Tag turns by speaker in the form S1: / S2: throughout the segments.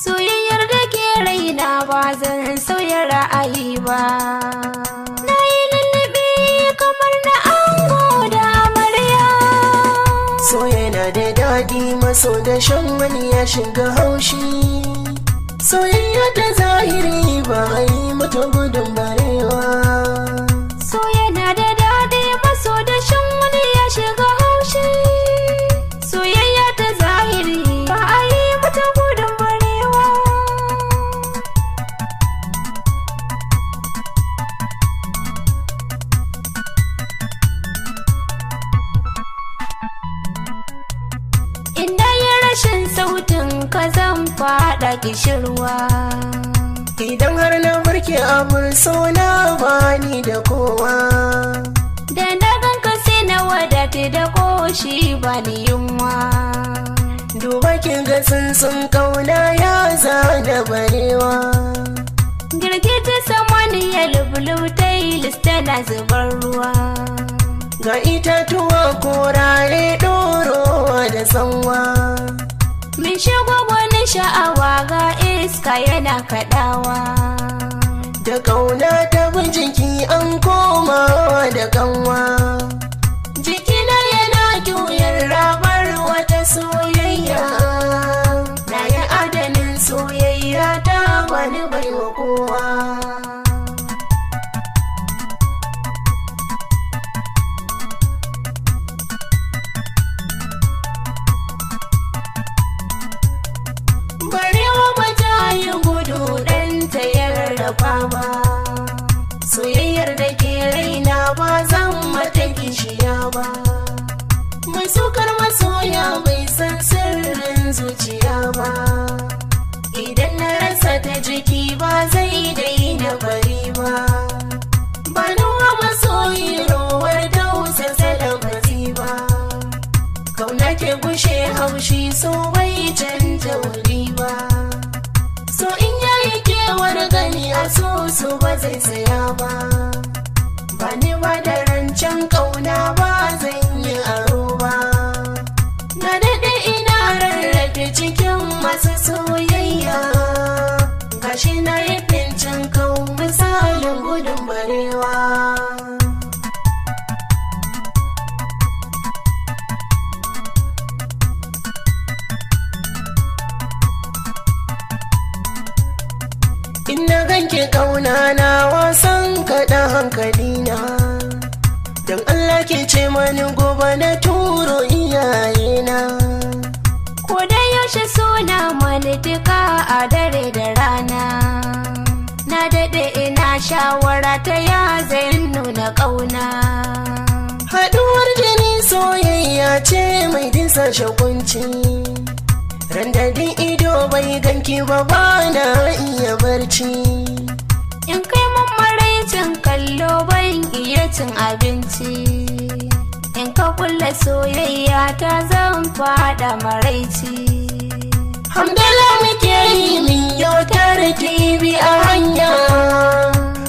S1: Soyayyar da ke raina ba zan sauya ra'ayi ba. Na yi lullubi kamar na ango da amarya.
S2: So yana da daɗi, maso da shan wani ya shiga haushi. Soyayya ta zahiri ba a yi mata gudun barewa.
S1: So yana da daɗi, maso da shan wani ya shiga haushi. Soyayya ta zahiri ba a yi mata gudun barewa. Inda yi rashin sautin ka zan faɗa kishirwa.
S2: Idan har na barke abun sona bani da kowa.
S1: Da na ganka sai na wadata da koshi ba ni yunwa.
S2: Duba kin ga tsuntsun kauna ya zana barewa.
S1: Girgita samaniya lublub ta yi tana zubar ruwa.
S2: Ga itatuwa korare ɗorowa da tsanwa.
S1: Min shigo wani sha'awa ga iska yana kaɗawa.
S2: Da kauna ta bi jiki an komawa da kanwa. Jikina yana juyar rabar wata soyayya. Na yi adanin soyayya ta bani baiwa kowa. Barewa ba ta yi gudu ɗanta ya rarrafa ba. Soyayyar da ke raina ba zan mata kishiya ba. Mai sukar masoya bai san sirrin zuciya ba. Idan na rasa ta jiki ba zai daina bari ba. Ba nawa masoyi rowar dausa salafazi ba. Kauna ke gushe haushi, so bai canja wuri ba. So in yayi kewar gani a so so ba zai saya ba. Ba ni ba da rancen kauna ba zan yi aro ba. Na daɗe ina rarrafe cikin masu soyayya. Gashi na yi fincin kau misalin gudun barewa. In na ganke kauna na wasan kaɗa hankalina. Don Allah ke ce mani gobe na turo iyayena.
S1: Ko da yaushe suna mani duka a dare da rana. Na daɗe ina shawara ta ya zai nuna ƙauna.
S2: Haɗuwar jini soyayya ce mai dinsa shakunci. Randadin ido bai ganki ba ba na iya barci.
S1: In kai mun maraicin kallo ban iya cin abinci. In ka kulla soyayya ta zan faɗa maraici.
S2: Hamdala muke yi min yau tare TV a hanya.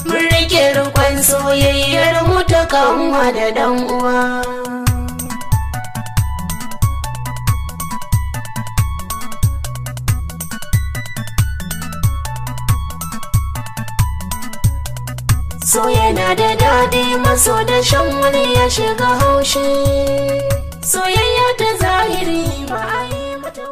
S2: Mun rike rikon soyayyar mu ta kanwa da dan uwa. So yana da daɗi, maso da shan wani ya shiga haushi. Soyayya ta zahiri ba a yi mata.